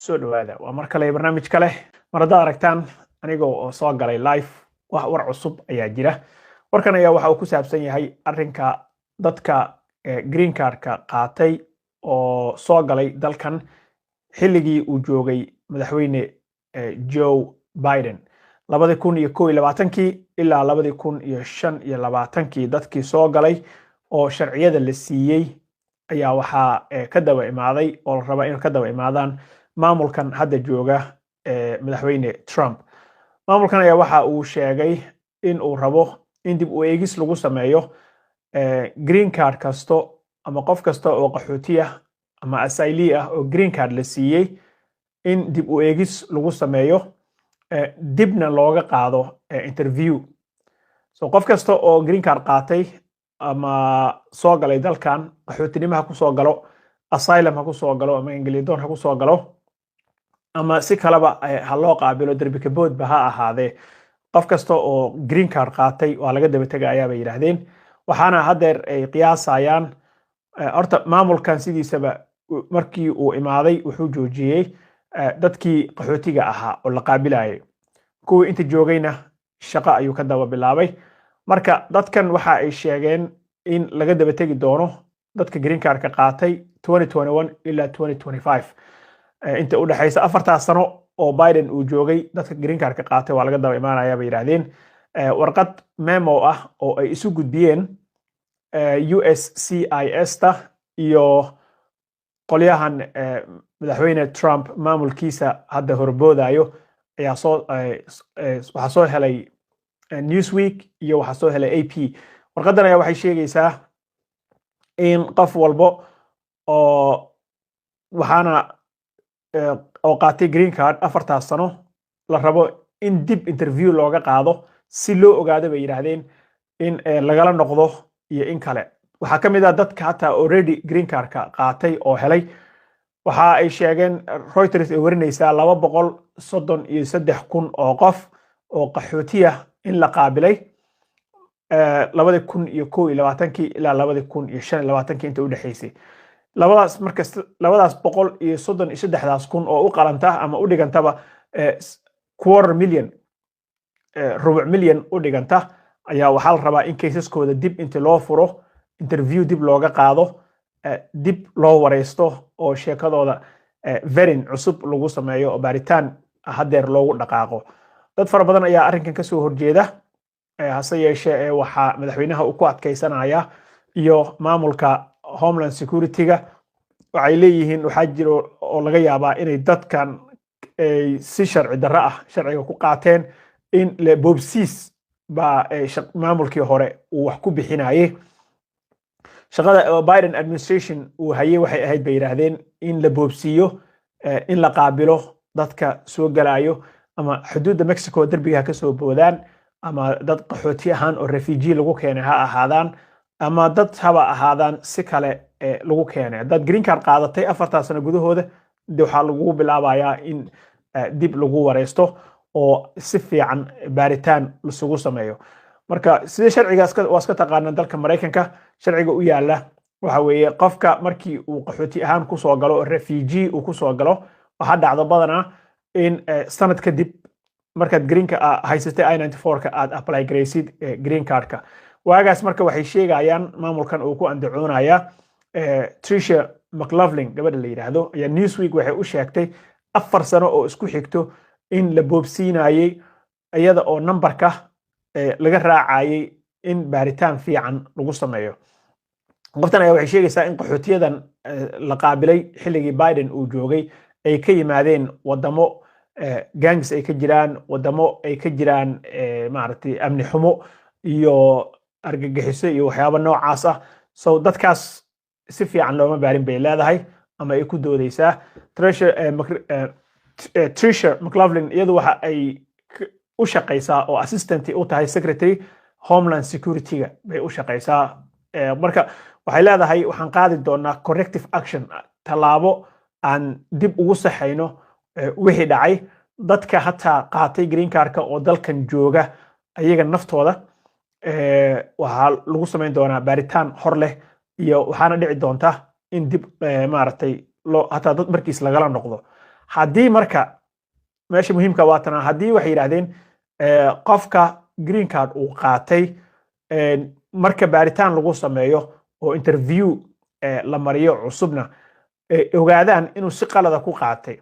Soo dhawaada, waa mar kale barnaamij kale. Mar haddaad aragtaan anigoo oo soo galay live, wax war cusub ayaa jira. Warkan ayaa waxa uu ku saabsan yahay arrinka dadka green cardka qaatay oo soo galay dalkan xilligii uu joogay Madaxweyne Joe Biden, 2021-kii ilaa 2025-kii. Dadkii soo galay oo sharciyada la siiyey ayaa waxaa ka daba imaaday oo la rabaa inay ka daba imaadaan maamulkan hadda jooga, Madaxweyne Trump. Maamulkan ayaa waxa uu sheegay in uu rabo in dib u eegis lagu sameeyo green card kasto ama qof kasta oo qaxooti ah ama asylee ah oo green card la siiyey, in dib u eegis lagu sameeyo, dibna looga qaado interview. So qof kasta oo green card qaatay ama soo galay dalkan, qaxootinimo ha ku soo galo, asylum ha ku soo galo, ama ingilidoon ha ku soo galo, ama si kaleba ha loo qaabilo, derbi kaboodba ha ahaadee, qof kasta oo green card qaatay waa laga daba tegayaa, bay yidhaahdeen. Waxaana haddeer ay qiyaasayaan, horta maamulkan sidiisaba markii uu imaaday wuxuu joojiyey dadkii qaxootiga ahaa oo la qaabilayay. Kuwii inta joogayna shaqo ayuu ka daba bilaabay. Marka dadkan waxa ay sheegeen in laga daba tegi doono dadka green cardka qaatay 2021 ilaa 2025, inta u dhexaysa 4-taas sano oo Biden uu joogay. Dadka green cardka qaatay waa laga daba imaanaya, bay yidhaahdeen. Warqad memo ah oo ay isu gudbiyeen USCIS ta iyo qolyahan Madaxweyne Trump maamulkiisa hadda horboodayo ayaa soo waxaa soo helay Newsweek iyo waxaa soo helay AP. Warqaddan ayaa waxay sheegaysaa in qof walbo oo waxaana oo qaatay green card 4-taas sano la rabo in dib interview looga qaado, si loo ogaado, bay yidhaahdeen, in lagala noqdo iyo in kale. Waxaa ka mid ah dadka hataa already green cardka qaatay oo helay. Waxa ay sheegeen, Reuters ay warinaysaa, 233,000 oo qof oo qaxootiya in la qaabilay 2021-kii ilaa 2025-kii inta u dhexaysay. Labadaas marka, labadaas boqol iyo soddon iyo saddexdaas kun oo u qalanta ama u dhigantaba quarter million, rubuc milyan u dhiganta, ayaa waxaa la rabaa in cases-kooda dib inti loo furo, interview dib looga qaado, dib loo wareysto oo sheekadooda vetting cusub lagu sameeyo oo baaritaan haddeer loogu dhaqaaqo. Dad fara badan ayaa arrinkan kasoo horjeeda. Hase yeeshee, waxaa madaxweynaha uu ku adkaysanaya iyo maamulka Homeland Security-ga waxay leeyihiin waxaa jiro oo laga yaabaa inay dadkan ay si sharci darro ah sharciga ku qaateen, in le boobsiis baa maamulkii hore uu wax ku bixinayay. Shaqada Biden administration uu hayay waxay ahayd, bay yidhaahdeen, in la boobsiiyo in la qaabilo dadka soo galayo, ama xuduudda Mexico derbiga ha ka soo boodaan, ama dad qaxooti ahaan oo refugee lagu keenay ha ahaadaan, ama dad haba ahaadaan si kale lagu keenay. Haddaad green card qaadatay 4-taa sano gudahooda, de waxaa lagu bilaabayaa in dib lagu wareysto oo si fiican baaritaan lasugu sameeyo. Marka sida sharciga waa iska taqaanaan, dalka Maraykanka sharciga u yaala waxa weeye, qofka markii uu qaxooti ahaan kusoo galo oo refugee uu kusoo galo, waxaa dhacdo badanaa in sanad kadib markaad greenka haysatay I-94-ka aad apply garaysid green cardka waagaas. Marka waxay sheegayaan, maamulkan uu ku andacoonaya, Tricia McLaughlin gabadha la yidhaahdo ayaa Newsweek waxay u sheegtay 4 sano oo isku xigto in la boobsiinayey, iyada oo nambarka laga raacayay in baaritaan fiican lagu sameeyo. Qoftan ayaa waxay sheegaysaa in qaxootiyadan la qaabilay xilligii Biden uu joogay ay ka yimaadeen wadamo gangs ay ka jiraan, wadamo ay ka jiraan maaragtay amni xumo iyo argagixiso iyo waxyaabo noocaas ah. So dadkaas si fiican looma baarin, bay leedahay ama ay ku doodeysaa Tricia McLaughlin. Iyadu waxa ay u shaqaysaa oo assistant u tahay secretary Homeland Security-ga bay u shaqaysaa. Marka waxay leedahay, waxaan qaadi doonaa corrective action, tallaabo aan dib ugu saxayno wixii dhacay. Dadka hataa qaatay green cardka oo dalkan jooga, ayaga naftooda waxaa lagu samayn doonaa baaritaan hor leh, iyo waxaana dhici doonta in dib maaragtay loo hataa dad markiis lagala noqdo. Haddii marka meesha muhiimka waa tana, haddii waxay yidhahdeen qofka green card uu qaatay, marka baaritaan lagu sameeyo oo interview la mariyo cusubna, ogaadaan inuu si qalada ku qaatay,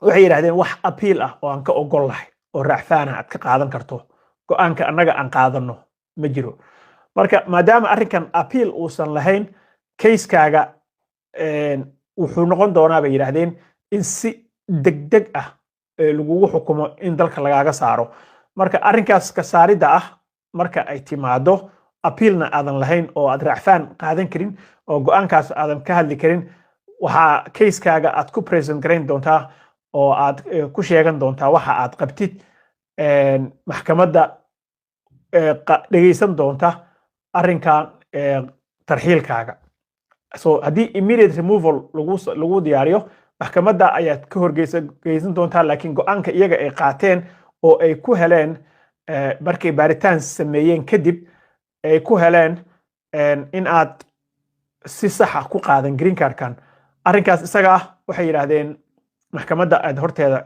waxay yidhahdeen wax appeal ah oo aan ka ogol lahay oo racfaana aad ka qaadan karto go'aanka annaga aan qaadano ma jiro. Marka maadaama arrinkan appeal uusan lahayn, case-kaaga wuxuu noqon doonaa, bay yidhaahdeen, in si degdeg ah lagugu xukumo in dalka lagaaga saaro. Marka arrinkaas ka saaridda ah marka ay timaado, appealna aadan lahayn oo aad racfaan qaadan karin oo go'aankaas aadan ka hadli karin, waxaa case-kaaga aad ku present garayn doontaa oo aad ku sheegan doontaa waxa aad qabtid maxkamadda dhegeysan doonta arrinkan tarxiilkaaga. So haddii immediate removal lagu diyaariyo, maxkamadda ayaad ka horgeysa geysan doontaa, laakiin go'aanka iyaga ay qaateen oo ay ku heleen markay baaritaan sameeyeen kadib ay ku heleen in aad si saxa ku qaadan green cardkan, arrinkaas isaga ah waxay yidhaahdeen maxkamadda aad horteeda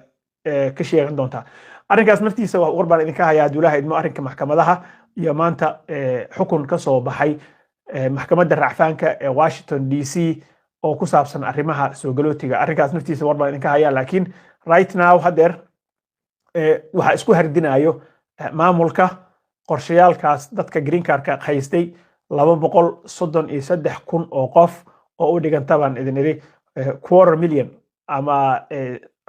ka sheegan doontaa. Arrinkaas naftiisa war baan idinka hayaa duulaha idmo, arrinka maxkamadaha iyo maanta xukun ka soo baxay maxkamadda racfaanka ee Washington DC oo ku saabsan arrimaha soo galootiga. Arrinkaas naftiisa war baan idinka hayaa, laakiin right now, haddeer, waxaa isku hardinayo maamulka qorshayaalkaas dadka green cardka haystay, 233,000 oo qof oo u dhiganta, baan idin idhi, quarter million ama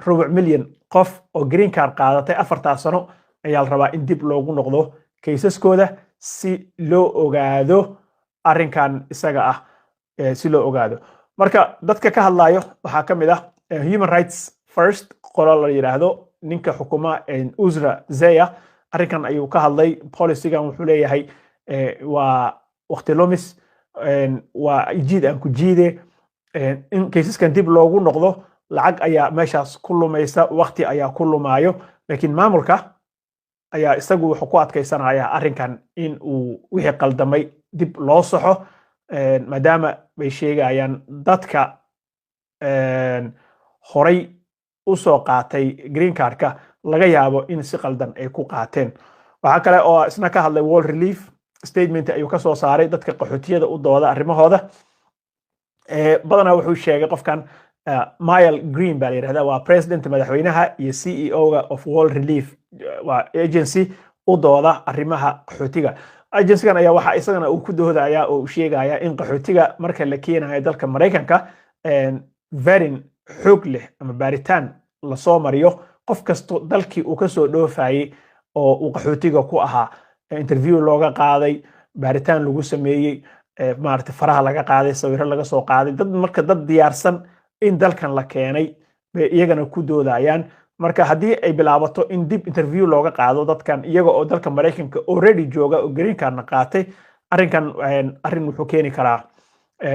rubuc milyan qof oo green card qaadatay 4-taa sano ayaa la rabaa in dib loogu noqdo cases-kooda si loo ogaado arrinkan isaga ah, si loo ogaado. Marka dadka ka hadlayo waxaa ka mid ah Human Rights First qolo la yidhaahdo, ninka xukuma Uzra Zeya arrinkan ayuu ka hadlay. Policygan wuxuu leeyahay waa waqti lumis, waa jiid aan ku jiide in cases-kan dib loogu noqdo. Lacag ayaa meeshaas ku lumaysa, waqti ayaa ku lumaayo, laakiin maamulka ayaa isagu wuxuu ku adkaysanaya arrinkan in uu wixii qaldamay dib loo saxo, maadaama bay sheegayaan dadka horay u soo qaatay green cardka laga yaabo in si qaldan ay ku qaateen. Waxaa kale oo isna ka hadlay World Relief, statement ayuu ka soo saaray, dadka qaxootiyada u dooda arrimahooda badanaa. Wuxuu sheegay qofkan, Mile Green baa la yidhahdaa, waa president, madaxweynaha iyo CEO-ga of World Relief, waa agency u dooda arrimaha qaxootiga. Agencygan ayaa waxa isagana uu ku doodaya oo uu sheegaya in qaxootiga marka la keenayo dalka Maraykanka vetting xoog leh ama baaritaan lasoo mariyo qof kasto dalkii uu kasoo dhoofayey oo uu qaxootiga ku ahaa, interview looga qaaday, baaritaan lagu sameeyey, maarata faraha laga qaaday, sawiro laga soo qaaday, dad marka dad diyaarsan in dalkan la keenay bay iyagana ku doodayaan. Marka haddii ay bilaabato in dib interview looga qaado dadkan iyaga oo dalka Maraykanka already jooga oo green cardna qaatay, arrinkan arrin wuxuu keeni karaa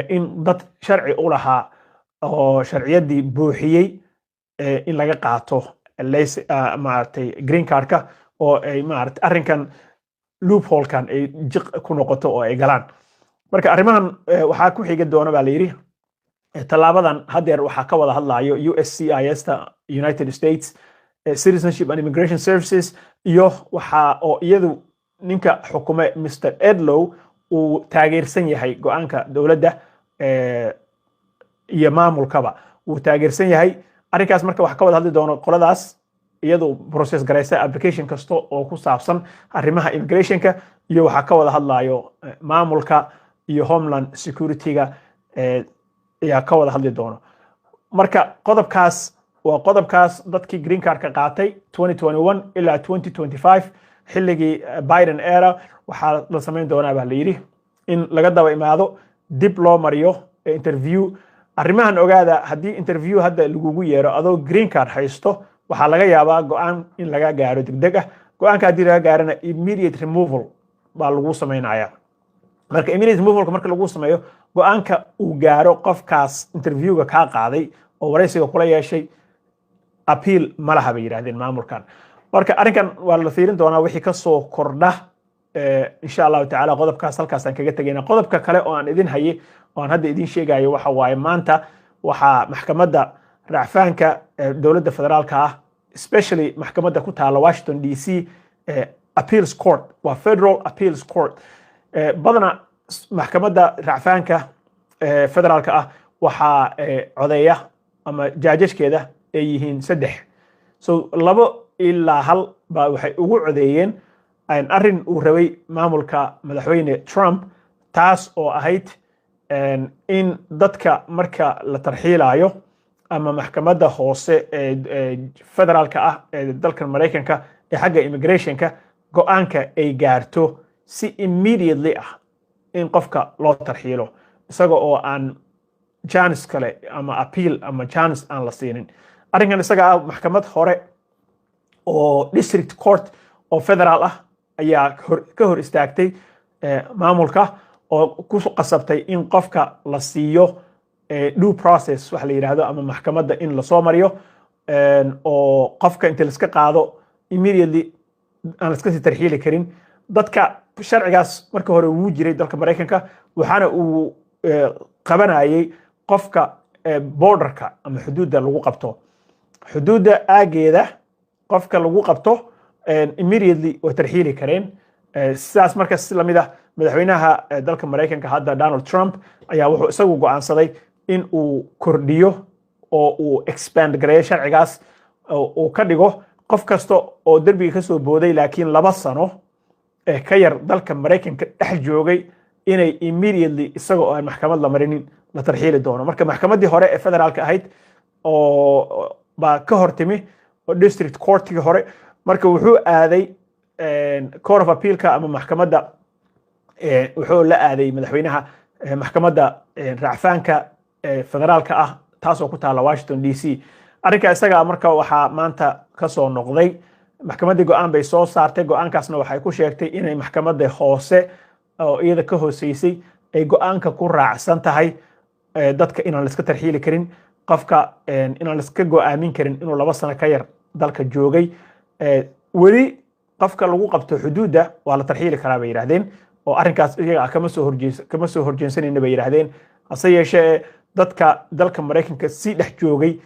in dad sharci u lahaa oo sharciyaddii buuxiyey in laga qaato maaragtay green cardka oo ay maaragtay arrinkan loopholekan ay jiq ku noqoto oo ay galaan. Marka arrimahan waxaa ku xiga doona, baa la yidhi, tallaabadan haddeer waxaa ka wada hadlayo USCIS ta, United States Citizenship and Immigration Services, iyo waxa oo iyadu ninka xukume Mr Edlow uu taageersan yahay go'aanka dowladda iyo maamulkaba wuu taageersan yahay arrinkaas. Marka waxaa ka wada hadli doono qoladaas iyadu process garaysa application kasta oo ku saabsan arrimaha immigrationka, iyo waxaa ka wada hadlayo maamulka iyo Homeland Security-ga ayaa ka wada hadli doono. Marka qodobkaas waa qodobkaas dadkii green cardka qaatay 2021 ilaa 2025, xilligii Biden era, waxaa la samayn doonaa, baa la yidhi, in laga daba imaado, dib loo mariyo interview. Arrimahan ogaada, haddii interview hadda lagugu yeero adoo green card haysto, waxaa laga yaabaa go'aan in laga gaaro degdeg ah. Go'aanka haddii laga gaarana, immediate removal baa lagu samaynaya. Marka immediate removalka marka lagu sameeyo, go'aanka uu gaaro qofkaas interviewga kaa qaaday oo waraysiga kula yeeshay appeal ma laha, bay yidhahdeen maamulkan. Marka arrinkan waa la fiirin doonaa wixii ka soo kordha, insha Allahu tacala. Qodobkaas halkaasaan kaga tegayna. Qodobka kale oo aan idin haye oo aan hadda idin sheegayo waxa waaye, maanta waxaa maxkamadda racfaanka Dowladda federaalka ah, especially maxkamadda ku taala Washington DC, appeals court, waa federal appeals court. Badana maxkamadda racfaanka federaalka ah waxaa codeeya ama judgeskeeda ay yihiin saddex. So 2-1 baa waxay ugu codeeyeen arrin uu rabay maamulka Madaxweyne Trump, taas oo ahayd in dadka marka la tarxiilayo ama maxkamadda hoose ee federaalka ah ee dalkan Maraykanka ee xagga immigrationka go'aanka ay gaarto, si immediately ah in qofka loo tarxiilo, isaga oo aan chance kale ama appeal ama chance aan la siinin. Arrinkan isaga ah maxkamad hore oo district court oo federaal ah ayaa ka hor istaagtay maamulka oo ku qasabtay in qofka la siiyo due process waxa la yidhaahdo, ama maxkamadda in lasoo mariyo, oo qofka inta laiska qaado immediately aan laiska sii tarxiili karin. Dadka sharcigaas marka hore wuu jiray dalka Maraykanka, waxaana uu qabanayay qofka borderka ama xuduudda lagu qabto. Xuduudda aageeda qofka lagu qabto immediately way tarxiili kareen. Sidaas marka si lamid ah, madaxweynaha dalka Maraykanka hadda, Donald Trump, ayaa wuxuu isagu go'aansaday in uu kordhiyo oo uu expand gareeyo sharcigaas, oo uu ka dhigo qof kasta oo derbiga ka soo booday laakiin 2 sano ka yar dalka Maraykanka dhex joogay inay immediately, isaga oo aan maxkamad la marinin, la tarxiili doono. Marka maxkamaddii hore ee federaalka ahayd oo baa ka hor timi, oo district courtigii hore. Marka wuxuu aaday court of appealka ama maxkamadda, wuxuu la aaday madaxweynaha maxkamadda racfaanka federaalka ah, taasoo ku taalla Washington DC. Arrinka isaga marka waxaa maanta ka soo noqday maxkamaddii, go'aan bay soo saartay. Go'aankaasna waxay ku sheegtay inay maxkamadda hoose oo iyada ka hooseysay ay go'aanka ku raacsan tahay, dadka inaan laiska tarxiili karin, qofka inaan laiska go'aamin karin inuu 2 sano ka yar dalka joogay. Weli qofka lagu qabto xuduudda waa la tarxiili karaa bay yidhahdeen, oo arrinkaas iyaga ah kama soo horjeensanayna bay yidhahdeen. Hase yeeshee, dadka dalka Maraykanka si dhex joogay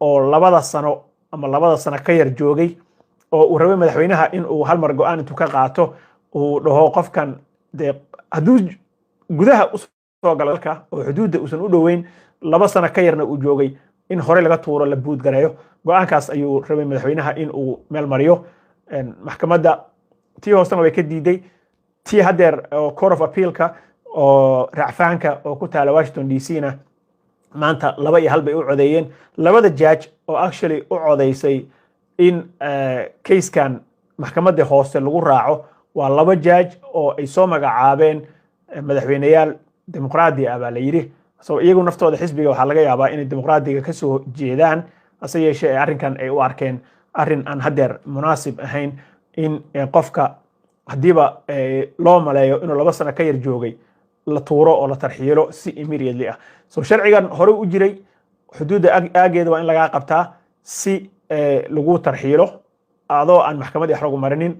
oo 2da sano ama 2da sano ka yar joogay, oo uu rabay madaxweynaha in uu hal mar go'aan intuu ka qaato uu dhaho qofkan dee hadduu gudaha usoo galo dalka oo xuduudda uusan u dhoweyn, 2 sano ka yarna uu joogay, in horey laga tuuro, la boot gareeyo. Go'aankaas ayuu rabay madaxweynaha in uu meel mariyo. Maxkamadda tii hoosena way ka diiday, tii haddeer oo court of appealka oo racfaanka oo ku taala Washington DC na maanta 2-1 bay u codeeyeen. Labada judge oo actually u codeysay in casekan maxkamadda hoose lagu raaco waa laba judge oo ay soo magacaabeen madaxweyneyaal Dimuqraadi ah baa la yidhi. So iyagu naftooda xisbiga waxaa laga yaabaa inay Dimuqraadiga ka soo jeedaan, hase yeeshee arrinkan ay u arkeen arrin aan haddeer munaasib ahayn, in qofka haddiiba loo maleeyo inuu 2 sano ka yar joogay la tuuro oo la tarxiilo si immediately ah. So sharcigan horey u jiray, xuduudda aageeda waa in lagaa qabtaa si lagu tarxiilo adoo aan maxkamadii wax lagu marinin.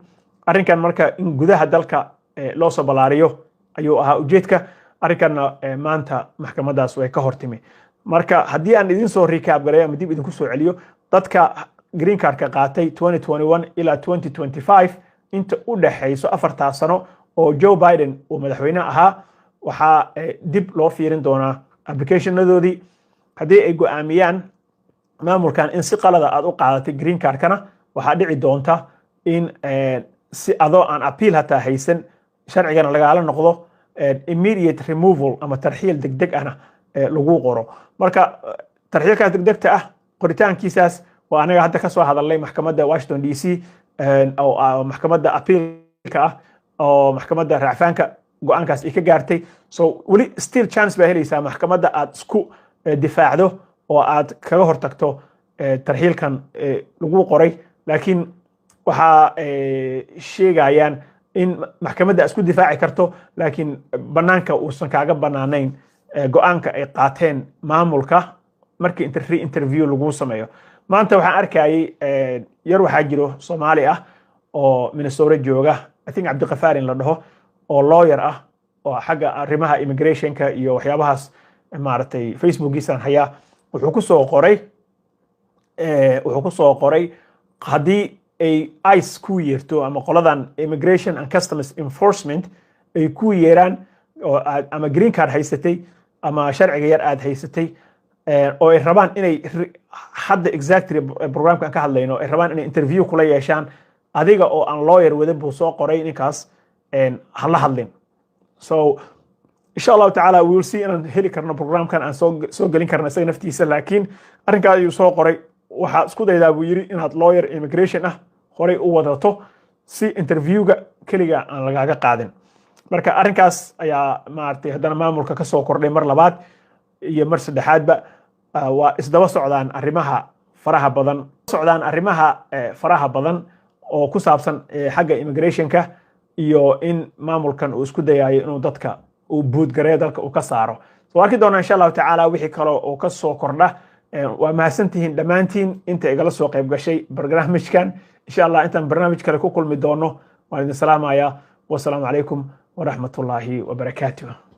Arrinkan marka in gudaha dalka loo soo ballaariyo ayuu ahaa ujeedka arrinkanna. Maanta maxkamaddaas way ka hortimi. Marka haddii aan idin soo recap gareeyo ama dib idinku soo celiyo, dadka green cardka qaatay 2021 ilaa 2025, inta u dhexayso 4taa sano oo Joe Biden uu madaxweyne ahaa, waxaa dib loo fiirin doonaa applicationadoodii. Haddii ay go'aamiyaan maamulkan in si qalada aad u qaadatay green cardkana, waxaa dhici doonta in si adoo aan appeal hataa haysan sharcigana lagaala noqdo, immediate removal ama tarxiil degdeg ahna lagu qoro. Marka tarxiilkaas degdegta ah qoritaankiisaas waa anaga hadda ka soo hadalnay maxkamadda Washington DC oo maxkamadda appealka ah oo maxkamadda racfaanka go'aankaas ay ka gaartay. So weli still chance baa helaysaa maxkamadda aad isku difaacdo oo aad kaga hortagto tarxiilkan lagu qoray. Laakiin waxaa sheegayaan in maxkamadda isku difaaci karto, laakiin bannaanka uusan kaaga bannaanayn go'aanka ay qaateen maamulka markii re-interview lagu sameeyo. Maanta waxaan arkayay yar waxaa jiro Soomaali ah oo Minnesota jooga, I think Cabdiqafaar in la dhaho, oo lawyer ah oo xagga arrimaha immigrationka iyo waxyaabahaas maaragtay. Facebookiisaan hayaa, wuxuu ku soo qoray Wuxuu ku soo qoray haddii ay ICE ku yeerto ama qoladan Immigration and Customs Enforcement ay ku yeeraan, oo aad ama green card haysatay ama sharciga yar aad haysatay, oo ay rabaan inay hadda exactly programkan ka hadlayno, ay rabaan inay interview kula yeeshaan adiga oo aan lawyer wadan, buu soo qoray ninkaas, ha la hadlin. So insha Allahu tacaala we will see inaan heli karno programkan, aan soo gelin karno isaga naftiisa. Laakiin arrinkaa ayuu soo qoray. Waxaa isku daydaa, buu yidhi, inaad lawyer immigration ah horay u wadato si interviewga keliga aan lagaaga qaadin. Marka arrinkaas ayaa maaragtay haddana maamulka ka soo kordhay mar labaad iyo mar saddexaadba. Waa isdaba socdaan arrimaha faraha badan, socdaan arrimaha faraha badan oo ku saabsan xagga immigrationka iyo in maamulkan uu isku dayayo inuu dadka uu buudgareeyo, dalka uu ka saaro. So arki doonaa insha Allahu tacaala wixii kale oo ka soo kordha. Waa mahadsantihiin dhammaantiin inta igala soo qayb gashay barnaamijkan. Insha Allah intaan barnaamij kale ku kulmi doono, waan idin salaamayaa. Wasalaamu calaykum waraxmatullaahi wabarakaatuh.